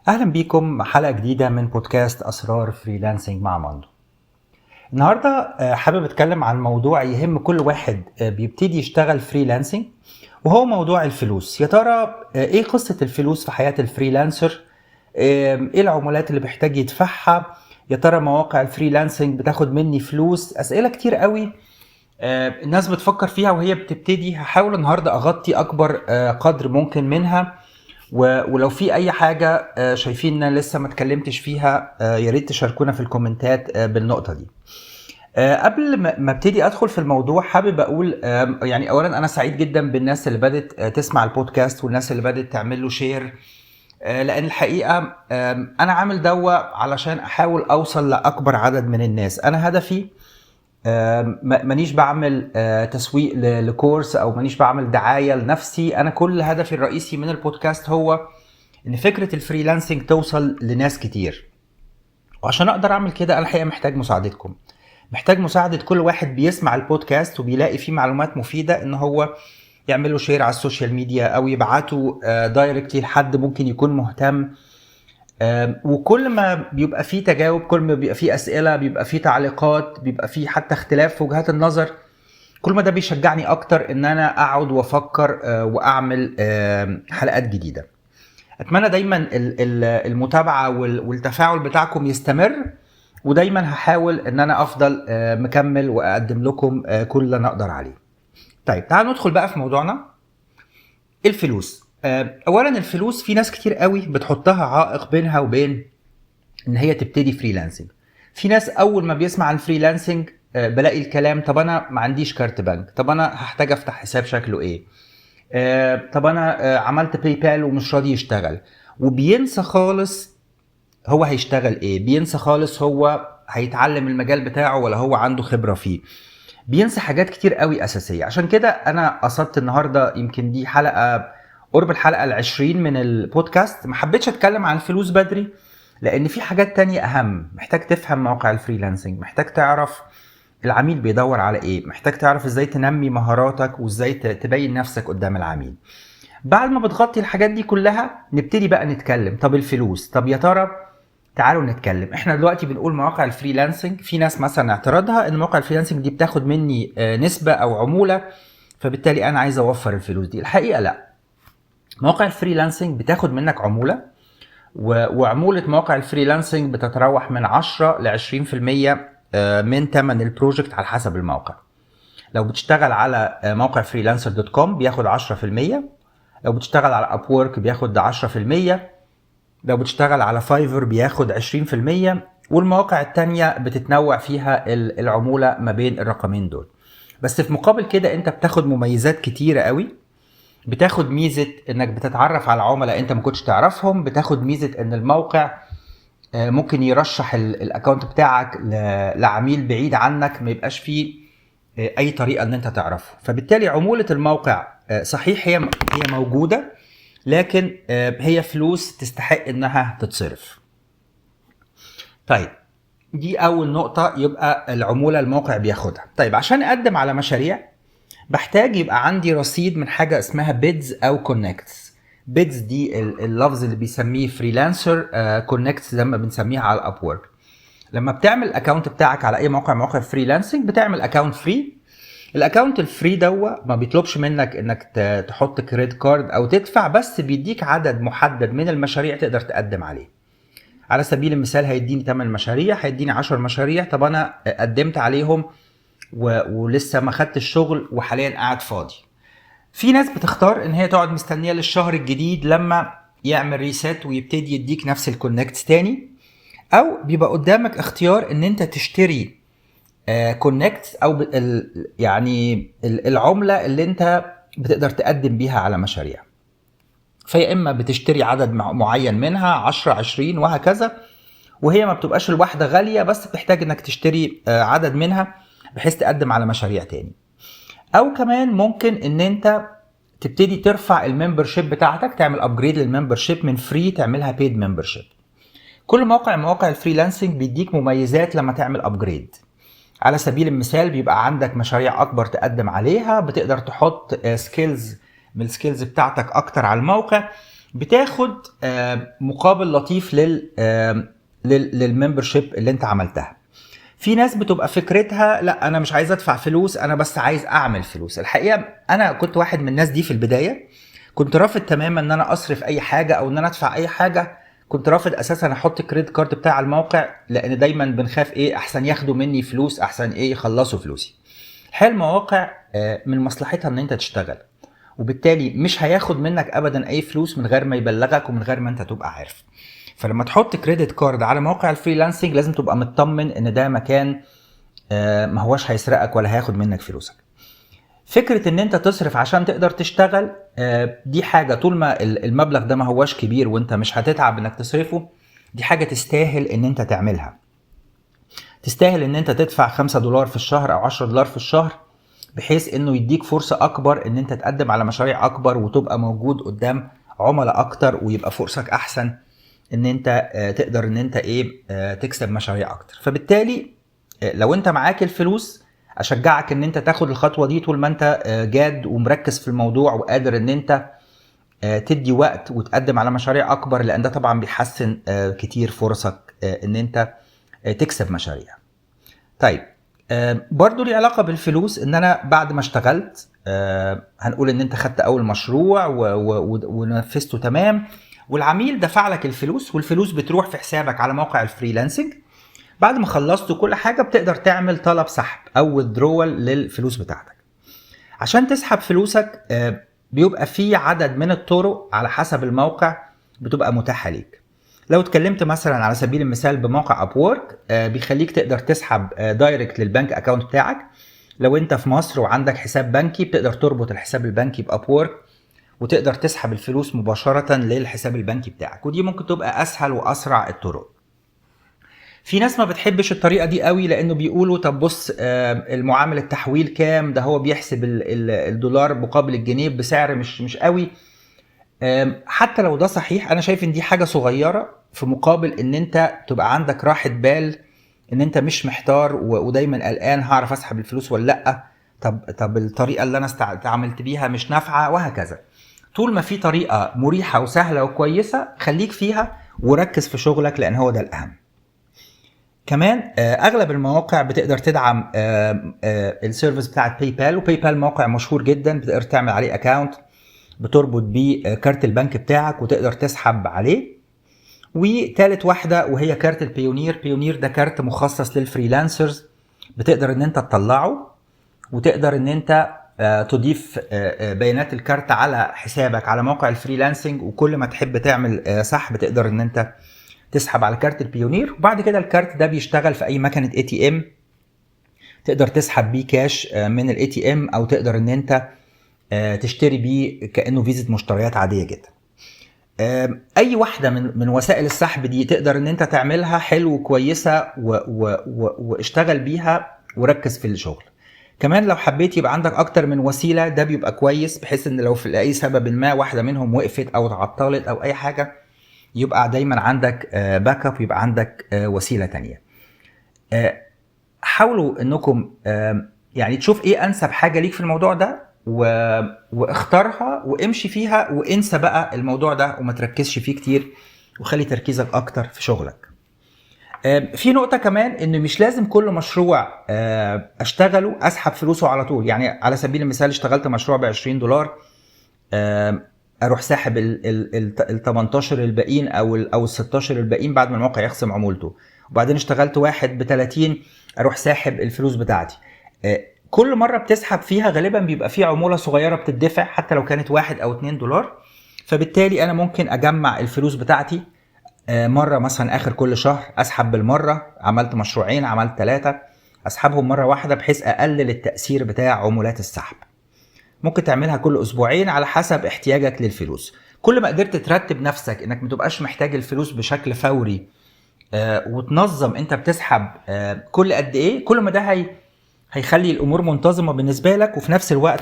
اهلا بيكم حلقة جديدة من بودكاست اسرار freelancing مع ماندو. النهارده حابب اتكلم عن موضوع يهم كل واحد بيبتدي يشتغل freelancing، وهو موضوع الفلوس. يا ترى ايه قصة الفلوس في حياة ال freelancer؟ ايه العمولات اللي بيحتاج يدفعها؟ يا ترى مواقع ال freelancing بتاخد مني فلوس؟ اسئلة كتير قوي الناس بتفكر فيها وهي بتبتدي. هحاول النهارده اغطي اكبر قدر ممكن منها، ولو في اي حاجة شايفين ان لسه ما اتكلمتش فيها، يا ريت تشاركونا في الكومنتات بالنقطة دي. قبل ما ابتدي ادخل في الموضوع، حابب اقول يعني اولا انا سعيد جدا بالناس اللي بدات تسمع البودكاست والناس اللي بدات تعمل له share، لان الحقيقة انا عامل دوا علشان احاول اوصل لاكبر عدد من الناس. انا هدفي مانيش بعمل تسويق ل course او مانيش بعمل دعاية لنفسي. انا كل هدفي الرئيسي من البودكاست هو ان فكرة ال freelancing توصل لناس كتير، وعشان اقدر اعمل كده انا الحقيقة محتاج مساعدتكم، محتاج مساعدة كل واحد بيسمع البودكاست وبيلاقي فيه معلومات مفيدة ان هو يعمل له share على ال social media او يبعته directly لحد ممكن يكون مهتم. وكل ما بيبقى فيه تجاوب، كل ما بيبقى فيه اسئلة، بيبقى فيه تعليقات، بيبقى فيه حتى اختلاف في وجهات النظر، كل ما ده بيشجعني اكتر ان انا اقعد وافكر واعمل حلقات جديدة. اتمنى دايما المتابعة والتفاعل بتاعكم يستمر، ودايما هحاول ان انا افضل مكمل واقدم لكم كل اللي انا اقدر عليه. طيب تعالوا ندخل بقى في موضوعنا، الفلوس. اولا الفلوس في ناس كتير قوي بتحطها عائق بينها وبين ان هي تبتدي freelancing. في ناس اول ما بيسمع عن freelancing بلاقي الكلام: طب انا ما عنديش كارت بنك، طب انا هحتاج افتح حساب شكله ايه، طب انا عملت PayPal ومش راضي يشتغل. وبينسى خالص هو هيشتغل ايه، بينسى خالص هو هيتعلم المجال بتاعه ولا هو عنده خبرة فيه، بينسى حاجات كتير قوي اساسية. عشان كده انا قصدت النهاردة، يمكن دي حلقة قرب الحلقة 20 من البودكاست، ما حبيتش اتكلم عن الفلوس بدري لان في حاجات تانية اهم. محتاج تفهم مواقع ال freelancing، محتاج تعرف العميل بيدور على ايه، محتاج تعرف ازاي تنمي مهاراتك وازاي تبين نفسك قدام العميل. بعد ما بتغطي الحاجات دي كلها نبتدي بقى نتكلم طب الفلوس، طب يا ترى. تعالوا نتكلم. احنا دلوقتي بنقول مواقع ال freelancing، في ناس مثلا اعتراضها ان مواقع ال freelancing دي بتاخد مني نسبة او عمولة، فبالتالي انا عايز اوفر الفلوس دي. الحقيقة لا، مواقع ال freelancing بتاخد منك عمولة، وعمولة مواقع ال freelancing بتتراوح من 10 ل 20% من ثمن ال project على حسب الموقع. لو بتشتغل على موقع Freelancer.com بياخد 10%، لو بتشتغل على Upwork بياخد 10%، لو بتشتغل على Fiverr بياخد 20%، والمواقع التانية بتتنوع فيها العمولة ما بين الرقمين دول. بس في مقابل كده انت بتاخد مميزات كتيرة قوي. بتاخد ميزة انك بتتعرف على عملاء انت ما كنتش تعرفهم، بتاخد ميزة ان الموقع ممكن يرشح ال account بتاعك لعميل بعيد عنك ما يبقاش فيه اي طريقة ان انت تعرفه. فبالتالي عمولة الموقع صحيح هي موجودة، لكن هي فلوس تستحق انها تتصرف. طيب دي اول نقطة، يبقى العمولة الموقع بياخدها. طيب عشان اقدم على مشاريع بحتاج يبقى عندي رصيد من حاجة اسمها bids او connects. bids دي اللفظ اللي بيسميه Freelancer، connects زي ما بنسميها على Upwork. لما بتعمل account بتاعك على اي موقع مواقع freelancing، بتعمل account free. ال account ال free دوا ما بيطلبش منك انك تحط credit card او تدفع، بس بيديك عدد محدد من المشاريع تقدر تقدم عليه. على سبيل المثال هيديني 8 مشاريع، هيديني 10 مشاريع. طب انا قدمت عليهم ولسه ما خدتش الشغل وحاليا قاعد فاضي. في ناس بتختار ان هي تقعد مستنيه للشهر الجديد لما يعمل reset ويبتدي يديك نفس ال connect تاني، او بيبقى قدامك اختيار ان انت تشتري connect او يعني العملة اللي انت بتقدر تقدم بيها على مشاريع. فيا اما بتشتري عدد معين منها 10 20 وهكذا، وهي ما بتبقاش الواحدة غالية، بس بتحتاج انك تشتري عدد منها بحيث تقدم على مشاريع تاني. او كمان ممكن ان انت تبتدي ترفع ال membership بتاعتك، تعمل upgrade لل membership من free تعملها paid membership. كل موقع من مواقع ال freelancing بيديك مميزات لما تعمل upgrade. على سبيل المثال بيبقى عندك مشاريع اكبر تقدم عليها، بتقدر تحط skills من ال skills بتاعتك اكتر على الموقع، بتاخد مقابل لطيف لل membership اللي انت عملتها. في ناس بتبقى فكرتها لا انا مش عايز ادفع فلوس، انا بس عايز اعمل فلوس. الحقيقة انا كنت واحد من الناس دي في البداية، كنت رافض تماما ان انا اصرف اي حاجة او ان انا ادفع اي حاجة. كنت رافض اساسا احط credit card بتاعي على الموقع، لان دايما بنخاف ايه احسن ياخدوا مني فلوس، احسن ايه يخلصوا فلوسي. الحقيقة المواقع من مصلحتها ان انت تشتغل، وبالتالي مش هياخد منك ابدا اي فلوس من غير ما يبلغك ومن غير ما انت تبقى عارف. فلما تحط credit card على موقع ال freelancing لازم تبقى مطمن ان ده مكان ما هوش هيسرقك ولا هياخد منك فلوسك. فكرة ان انت تصرف عشان تقدر تشتغل دي حاجة طول ما المبلغ ده ما هوش كبير وانت مش هتتعب انك تصرفه، دي حاجة تستاهل ان انت تعملها. تستاهل ان انت تدفع $5 في الشهر او $10 في الشهر، بحيث انه يديك فرصة اكبر ان انت تقدم على مشاريع اكبر وتبقى موجود قدام عملاء اكتر، ويبقى فرصك احسن ان انت تقدر ان انت تكسب مشاريع اكتر. فبالتالي لو انت معاك الفلوس اشجعك ان انت تاخد الخطوة دي طول ما انت جاد ومركز في الموضوع وقادر ان انت تدي وقت وتقدم على مشاريع اكبر، لان ده طبعا بيحسن كتير فرصك ان انت تكسب مشاريع. طيب برضو ليه علاقة بالفلوس، ان انا بعد ما اشتغلت هنقول ان انت خدت اول مشروع ونفذته تمام، والعميل دفع لك الفلوس، والفلوس بتروح في حسابك على موقع ال freelancing. بعد ما خلصت كل حاجة بتقدر تعمل طلب سحب او withdrawal للفلوس بتاعتك. عشان تسحب فلوسك بيبقى في عدد من الطرق على حسب الموقع بتبقى متاحة ليك. لو اتكلمت مثلا على سبيل المثال بموقع Upwork، بيخليك تقدر تسحب direct لل bank account بتاعك. لو انت في مصر وعندك حساب بنكي بتقدر تربط الحساب البنكي ب Upwork وتقدر تسحب الفلوس مباشرة للحساب البنكي بتاعك، ودي ممكن تبقى اسهل واسرع الطرق. في ناس ما بتحبش الطريقة دي قوي، لانه بيقولوا طب بص، المعامل التحويل كام، ده هو بيحسب الدولار مقابل الجنيه بسعر مش قوي. حتى لو ده صحيح انا شايف ان دي حاجة صغيرة في مقابل ان انت تبقى عندك راحة بال، ان انت مش محتار ودايما قلقان هعرف اسحب الفلوس ولا لا، طب الطريقة اللي انا اتعاملت بيها مش نافعة وهكذا. طول ما في طريقة مريحة وسهلة وكويسة خليك فيها وركز في شغلك، لان هو ده الاهم. كمان اغلب المواقع بتقدر تدعم ال service بتاعت PayPal، و PayPal موقع مشهور جدا بتقدر تعمل عليه account بتربط بيه كارت البنك بتاعك وتقدر تسحب عليه. وتالت واحدة وهي كارت ال Payoneer. Payoneer ده كارت مخصص لل freelancers، بتقدر ان انت تطلعه وتقدر ان انت تضيف بيانات الكارت على حسابك على موقع ال freelancing، وكل ما تحب تعمل سحب تقدر ان انت تسحب على كارت ال Payoneer. وبعد كده الكارت ده بيشتغل في اي مكنة ATM، تقدر تسحب بيه كاش من ال ATM، او تقدر ان انت تشتري بيه كأنه فيزا مشتريات عادية جدا. اي واحدة من وسائل السحب دي تقدر ان انت تعملها حلو وكويسة واشتغل بيها وركز في الشغل. كمان لو حبيت يبقى عندك اكتر من وسيلة ده بيبقى كويس، بحيث ان لو في اي سبب ما واحدة منهم وقفت او اتعطلت او اي حاجة يبقى دايما عندك backup، يبقى عندك وسيلة تانية. حاولوا انكم تشوف ايه انسب حاجة ليك في الموضوع ده واختارها وامشي فيها، وانسى بقى الموضوع ده وما تركزش فيه كتير، وخلي تركيزك اكتر في شغلك. في نقطة كمان ان مش لازم كل مشروع اشتغله اسحب فلوسه على طول. على سبيل المثال اشتغلت مشروع بعشرين دولار، اروح ساحب ال 18 الباقيين او ال 16 الباقيين بعد ما الموقع يخصم عمولته، وبعدين اشتغلت واحد بتلاتين اروح ساحب الفلوس بتاعتي. كل مرة بتسحب فيها غالبا بيبقى فيه عمولة صغيرة بتدفع حتى لو كانت 1 أو 2 دولار، فبالتالي أنا ممكن أجمع الفلوس بتاعتي، مرة مثلا آخر كل شهر أسحب بالمرة، عملت مشروعين عملت 3 أسحبهم مرة واحدة بحيث أقلل التأثير بتاع عمولات السحب. ممكن تعملها كل أسبوعين على حسب احتياجك للفلوس. كل ما قدرت ترتب نفسك إنك ما تبقاش محتاج الفلوس بشكل فوري، وتنظم أنت بتسحب، كل قد إيه، كل ما ده هيخلي الأمور منتظمة بالنسبة لك، وفي نفس الوقت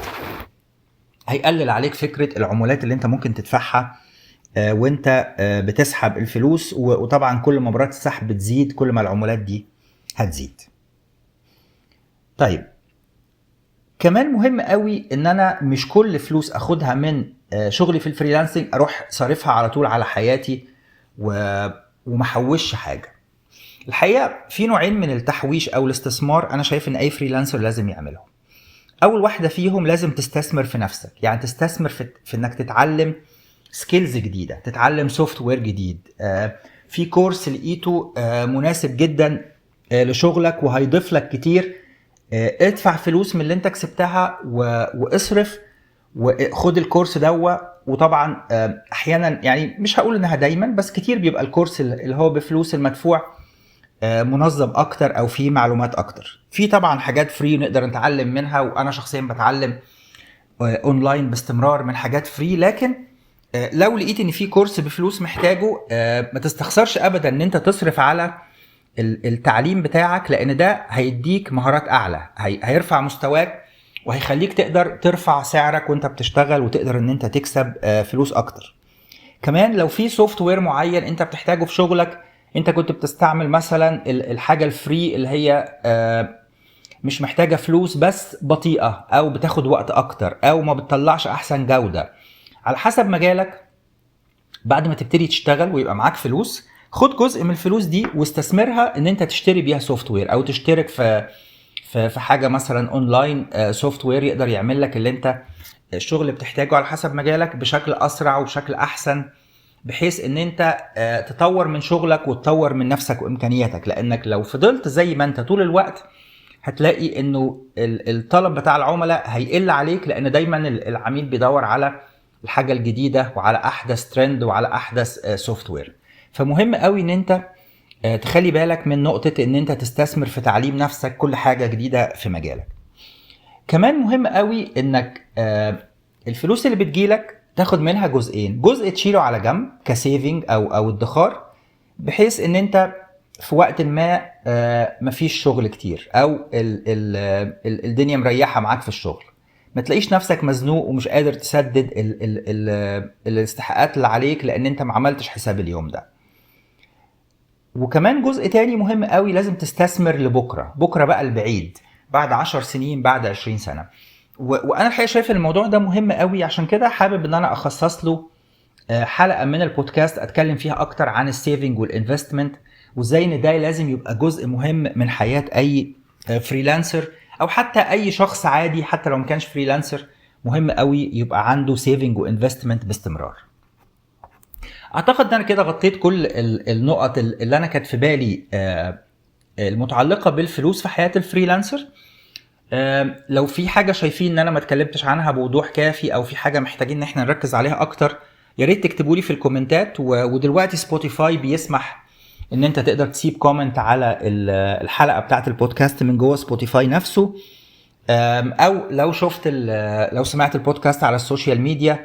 هيقلل عليك فكرة العمولات اللي أنت ممكن تدفعها، وأنت، بتسحب الفلوس. وطبعا كل ما مرات السحب بتزيد كل ما العمولات دي هتزيد. كمان مهم قوي إن أنا مش كل فلوس أخدها من شغلي في ال freelancing اروح صارفها على طول على حياتي ومحوش حاجة. الحقيقة في نوعين من التحويش او الاستثمار انا شايف ان اي freelancer لازم يعملهم. اول واحدة فيهم لازم تستثمر في نفسك، يعني تستثمر في انك تتعلم skills جديدة، تتعلم software جديد، في course لقيته مناسب جدا لشغلك وهيضيف لك كتير، ادفع فلوس من اللي انت كسبتها واصرف وخد ال course دوا. وطبعا احيانا، يعني مش هقول انها دايما، بس كتير بيبقى ال course اللي هو بفلوس المدفوع منظم اكتر او فيه معلومات اكتر. في طبعا حاجات free نقدر نتعلم منها، وانا شخصيا بتعلم اونلاين باستمرار من حاجات free، لكن لو لقيت ان في course بفلوس محتاجه، ما تستخسرش ابدا ان انت تصرف على التعليم بتاعك، لان ده هيديك مهارات اعلى، هيرفع مستواك وهيخليك تقدر ترفع سعرك وانت بتشتغل، وتقدر ان انت تكسب فلوس اكتر. كمان لو في software معين انت بتحتاجه في شغلك، انت كنت بتستعمل مثلا الحاجة ال free اللي هي مش محتاجه فلوس بس بطيئه او بتاخد وقت اكتر او ما بتطلعش احسن جوده، على حسب مجالك، بعد ما تبتدي تشتغل ويبقى معاك فلوس، خد جزء من الفلوس دي واستثمرها ان انت تشتري بيها software او تشترك في حاجة مثلا online software يقدر يعمل لك اللي انت الشغل اللي بتحتاجه على حسب مجالك بشكل اسرع وبشكل احسن، بحيث ان انت تطور من شغلك وتطور من نفسك وامكانياتك. لانك لو فضلت زي ما انت طول الوقت هتلاقي انه الطلب بتاع العملاء هيقل عليك، لان دايما العميل بيدور على الحاجة الجديدة وعلى احدث ترند وعلى احدث software. فمهم قوي ان انت تخلي بالك من نقطة ان انت تستثمر في تعليم نفسك كل حاجة جديدة في مجالك. كمان مهم قوي انك الفلوس اللي بتجيلك تاخد منها جزئين، جزء تشيله على جنب ك saving او ادخار، بحيث ان انت في وقت ما مفيش شغل كتير او ال ال ال الدنيا مريحه معاك في الشغل، ما تلاقيش نفسك مزنوق ومش قادر تسدد ال ال ال الاستحقاقات اللي عليك لان انت ما عملتش حساب اليوم ده. وكمان جزء تاني مهم قوي، لازم تستثمر لبكرة، بكره بقى البعيد، بعد 10 سنين، بعد 20 سنة. وانا الحقيقة شايف الموضوع ده مهم قوي، عشان كده حابب ان انا اخصص له حلقة من البودكاست اتكلم فيها اكتر عن ال saving وال investment، وازاي ان ده لازم يبقى جزء مهم من حياة اي freelancer او حتى اي شخص عادي، حتى لو ما كانش freelancer، مهم قوي يبقى عنده saving و investment باستمرار. اعتقد ان انا كده غطيت كل النقط اللي انا كانت في بالي المتعلقة بالفلوس في حياة ال freelancer. لو في حاجة شايفين ان انا ما اتكلمتش عنها بوضوح كافي او في حاجة محتاجين ان احنا نركز عليها اكتر، يا ريت تكتبوا لي في الكومنتات. ودلوقتي Spotify بيسمح ان انت تقدر تسيب comment على الحلقة بتاعت البودكاست من جوه Spotify نفسه، او لو سمعت البودكاست على ال social media،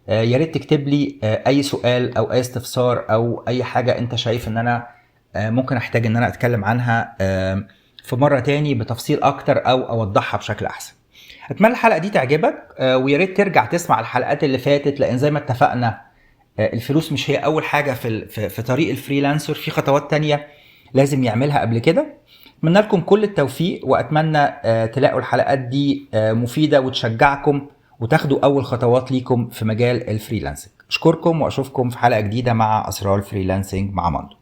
يا ريت تكتب لي اي سؤال او اي استفسار او اي حاجة انت شايف ان انا ممكن احتاج ان انا اتكلم عنها في مرة تاني بتفصيل اكتر او اوضحها بشكل احسن. اتمنى الحلقة دي تعجبك، ويا ريت ترجع تسمع الحلقات اللي فاتت، لان زي ما اتفقنا الفلوس مش هي اول حاجة في طريق ال freelancer، في خطوات تانية لازم يعملها قبل كده. اتمنى لكم كل التوفيق، واتمنى تلاقوا الحلقات دي مفيدة وتشجعكم وتاخدوا اول خطوات ليكم في مجال ال freelancing. اشكركم واشوفكم في حلقة جديدة مع اسرار ال freelancing مع ماندو.